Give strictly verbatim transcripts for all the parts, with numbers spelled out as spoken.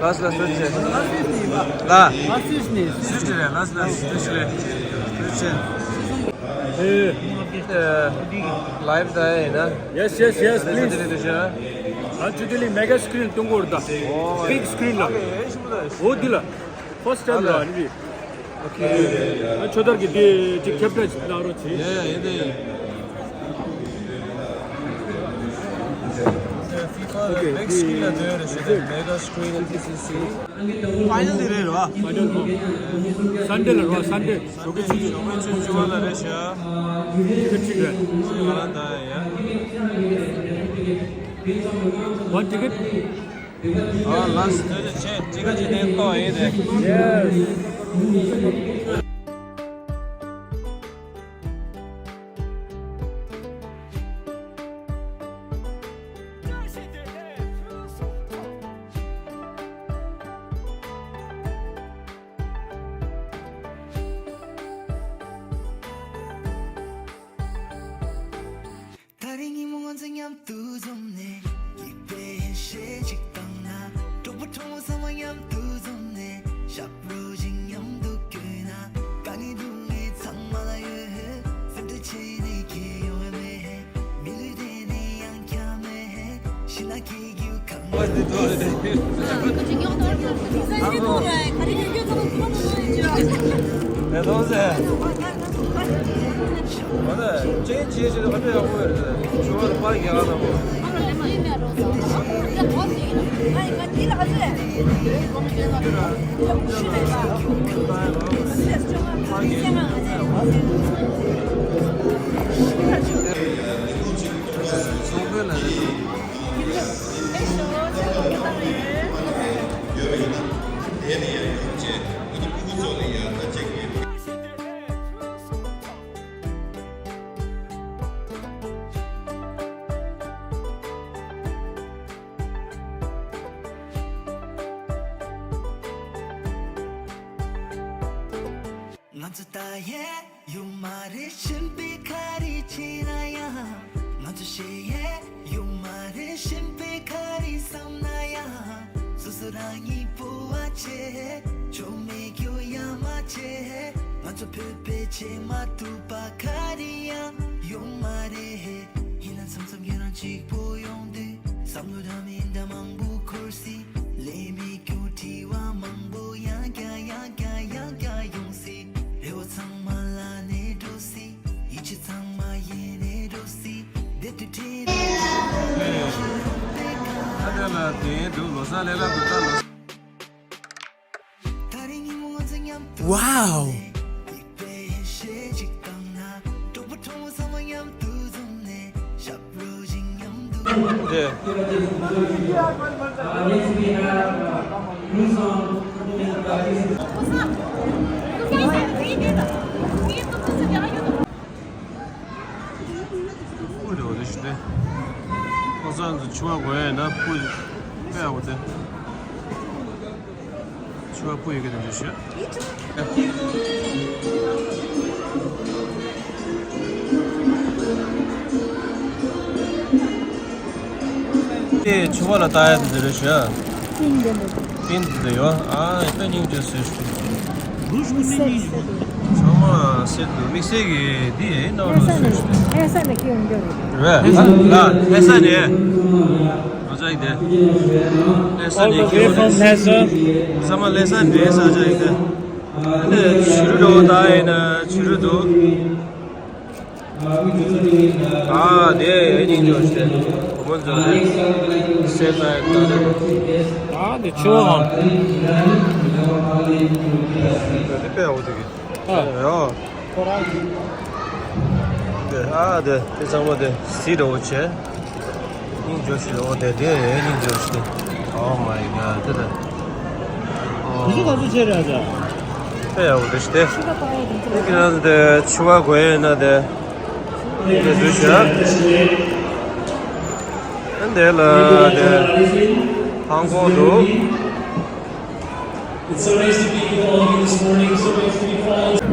ལགས་སོ་ལགས་སོ་ལགས། ལགས་སོ་ལགས་སོ་ལགས། ལགས་སོ་ལགས་སོ་ལགས། ལགས་སོ་ལགས། ལའིབ་ད་ཡིན་ན། Yes, yes, yes, please. ཨ་ཅུ་དེ་ལི་མེ་ག་སི་ཀི་རིན་གཏོང་གོ་ར་ད། Big screen ལ། འོ་དེ་ལ། First time ལ་ཨ་ནི། ཨ་ཆོས་དར་གྱི་དེ་ཅིག་ཁྱབ་བསྒྲགས་ཅིག་གནང་རོགས་བྱེད། ཡ་ཡ་ཡིན་དེ་ཡིན། ཕི་ཕ་ལ་big screen ལ་སྡོད་རེད་ཞུ་དེ། Mega screen N B C C final དེ་རེད་རོ། Final རོ། Sunday ལ་རོ། Sunday ཞོགས་ཀའི་ཆུ་ཚོད། ཞོགས་པའི་ཆུ་ཚོད་བཅུ་པ་ལ་རེད་ཤག་ཊི་ཀེ་ཊི་གཅིག་རེད། ང་རང་ད་ཡ། One ticket. ཨ་ལགས་སོ་ཐུགས་རྗེ་ཆེ། ཅི་ག་ཅི་ནས་ཏོ་ཡིན་རེད། Yes. ད་རིང་ཉིན་མོ་ང་ཚོ་མཉམ་དུ་འཛོམས་ནས། ཡིད་དཔེ་ཡིད་ཤེས་ཅིག་བཏང་ན། གྲོགས་པོ་གྲོགས་མོ་ཚང་མ་མཉམ་དུ་འཛོམས་ནས། ཞབས་བྲོ་ཞིག་མཉམ་དུ་བརྐྱངས་ན། དཀའ་ངལ་སྡུག་བསྔལ་ཚང་མ་ལ་ཡོད། སེམས་ཁྲལ་བྱེད་ནས་ཁྱད་ཡོང་བ་མེད། མི་ལུས་དེ་ནི་ཡང་བསྐྱར་མེད། ཤི་ན་སྐྱིད་རྒྱུ་གང་། ཚོ་ད་ཡས་ཡོད་མ་རེད། གཞན་པའི་ཁ་རི་བྱས་ན་ཡང་། ང་ཚོ་ཞེ་ཡས་ཡོད་མ་རེད། གཞན་པའི་ཁ་རི་བསམ་ན་ཡང་། སོ་སོ་རང་ཉིད་སྤོབས་པ་བྱེད། ཆོ་མེད་རྒྱུ་ཡ་མ་བྱེད། ང་ཚོ་བོད་པའི་ཆེས་མ་ཐུབ་པ་ཁ་རི་ཡང་ཡོད་མ་རེད། ཡིན་ན་མཚམས་མཚམས་ཁྱེད་རང་གཅིག་པོ་ཡོང་དུས། བསམ་བློ་འདྲ་མི་འདྲ་མང་པོ་འཁོར་སྲིད། ལས་མེད་རྒྱུ་དྲི་བ་མང་པོ་ཡང་བསྐྱར་ཡང་བསྐྱར་ཡང་བསྐྱར་ཡོང་སྲིད། རེ་བ་ཚང་མ་ལ་ནས་འགྲོ་སྲིད། ཡིད་ཆེས་ཚང་མ་ཡེ་ནས་འགྲོ་སྲིད། དེ་དུས་ཁྲིད་རེ་ཨ་དེ་ལ་དེ་འདུག་ལོ་སར་ལས་ལ་འདུག་ད་ལོ། Wow! སྤུ་རེད་འོ་དེ་ཞུ་དེ། ཁོ་ཚང་ཚོ་ཆུ་བ་གོན་ཡས་ན་སྤུ་དཔེ་ཡག་པོ་དེ། ཆུ་བ་སྤུ་ཡོད་གི་དེ་འདྲ་ཞུ། དེ་ཆུ་བ་ལ་ལྟ་ཡ་དེ་འདྲ་ཞུ། པིན་དེ་འདྲ་ཡོད། ཨ་དཔེ་སྙིང་རྗེ་ཟེར་ཞུ། ཚང་མ་སེ་འདུག་དམིགས་བསལ་གྱི་འདི་ཡིན་ནམ་ལོ་ཟེར་ཞུ། ལྷ་ས་ནས་ཁྱེར་ཡོང་རྒྱུ་རེད། རེད་ལ་ལྷ་ས་ནས། ཨོ་ཅག་དེ། ལྷ་ས་ནས་ཁྱེར་ཡོང་རྒྱུ་རེད། ཚང་མ་ལྷ་ས་ནས་ས་ཨོ་ཅག་དེ། ཨ་ནི་བྱུ་རུ་འགྲོ་ད་ཡིན་ན་བྱུ་རུ་འདུག་ཨ་དེ་སྙིང་རྗེ་ཆེ། བུ་མོ་ཚོ་སེ་ལ་ད་དེ་ཆུ་བ་ཧང་། དེ་དཔེ་འོ་དེ་གི་ཨ་ཡོ། ཁོ་རང་གི་དེ་ཨ་དེ་དེ་ཚང་མ་དེ་སི་འདྲ་བོ་བྱས། སྙིང་རྗེ་ཆེ། འོ་དེ་དེ་སྙིང་རྗེ་ཆེ། Oh my god དེ་དེ། ཨོ། དེ་ཚོ་ག་ཚོད་བྱས་རེད་ཨ་ཅག་དཔེ་ཡག་པོ་རེད་ཤི་དེ། ཁྱེད་རང་དེ་ཆུ་བ་གོན་ཡོད་ན་དེ། དེ་དུས་བྱ། ཨ་འདི་ལ་དེ། ཧང་ཀོང་དུ། It's so nice to be with all of you this morning. So nice to be following.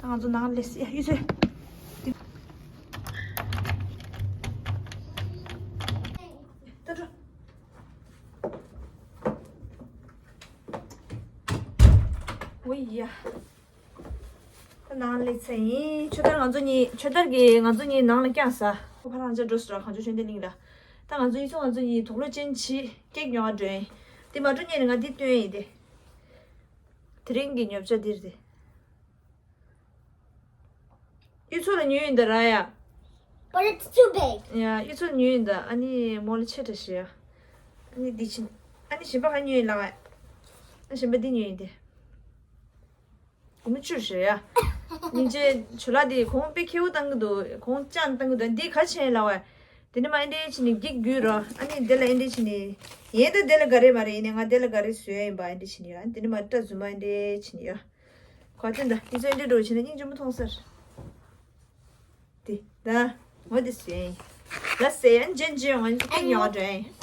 ད་ང་ཚོ་ནང་ལས་སི་ཡ་ཡུལ་ཚོད། ད་འགྲོ། ཝེ་ཡ། ད་ནང་ལས་ཚེ་ཡིན། ཆོས་དར་ང་ཚོ་གཉིས། ཆོས་དར་གྱིས་ང་ཚོ་གཉིས་ནང་ལ་བསྐྱངས་ས། ཁོ་ཕར་རང་ཅག་འགྲོ་སོང་ར། གངས་ལྗོངས་ཆོས་ལྡན་གླིང་ལ། ད་ང་ཚོ་ཡིན་ཚོ་ང་ཚོ་གཉིས་དུག་ལོག་ཅན་ཆི་ཀེག་ཉོ་བ་འགྲོ་ཡིན། དེ་མ་འགྲོ་ཉིན་ནས་ང་འདི་སྟོན་ཡིན་ཏེ། དེ་རིང་གི་ཉོ་ཆ་འདིར་ཏེ། གཡུ་མཚོ་ལ་ཉོས་ཡིན་ད་ར་ཡ། But it's too big. ཡ། གཡུ་མཚོ་ལ་ཉོས་ཡིན་ད། ཨ་ནི་མོ་ལ་ཆེ་དྲགས་ཤི་ཡ། ཨ་ནི་འདི་ཕྱིན། ཨ་ནི་གཞན་པ་ག་ཉོས་ཡིན་ལགས་ཡ། ཨ་གཞན་པ་འདི་ཉོས་ཡིན་ཏེ། སྒོར་མོ་བཅུ་ཤི་ཡ། སྙིང་རྗེ་ཇོ་ལགས་འདི་གོང་དཔེ་ཁེའུ་བཏང་གི་འདུག་གོང་ཅང་བཏང་གི་འདུག་འདི་ག་ཆེན་ལགས་ཡ། དེ་ནི་མ་ཨེ་འདྲས་ཕྱིན་ནི་འགྱིག་རྒྱུ་ར། ཨ་ནི་འདི་ལ་ཨེ་འདྲས་ཕྱིན་ནི། ཡན་ད་འདི་ལ་ག་རེ་མ་རེད། ཡིན་ནི་ང་འདི་ལ་ག་རེ་བཟོས་ཡིན་པ་ཨེ་འདྲས་ཕྱིན་ནི་ཡ། དེ་ནི་མ་སྐྲ་རྫུན་མ་ཨེ་འདྲས་ཕྱིན་ནི་ཡ། ག་ཅན་ད་ཡིན་ཚོ་ཨེ་འདྲས་འགྲོ་ཕྱིན་ན་སྙིང་རྗེ་མོ་མཐོང་སར། དེ་ད་ངོ་དེ་སུ་ཡིན། ལ་སེ་ཡན་ཇན་ཇེ་ཡོང་ཨན་ཏིག་ཉོ་འགྲོ་ཡིན།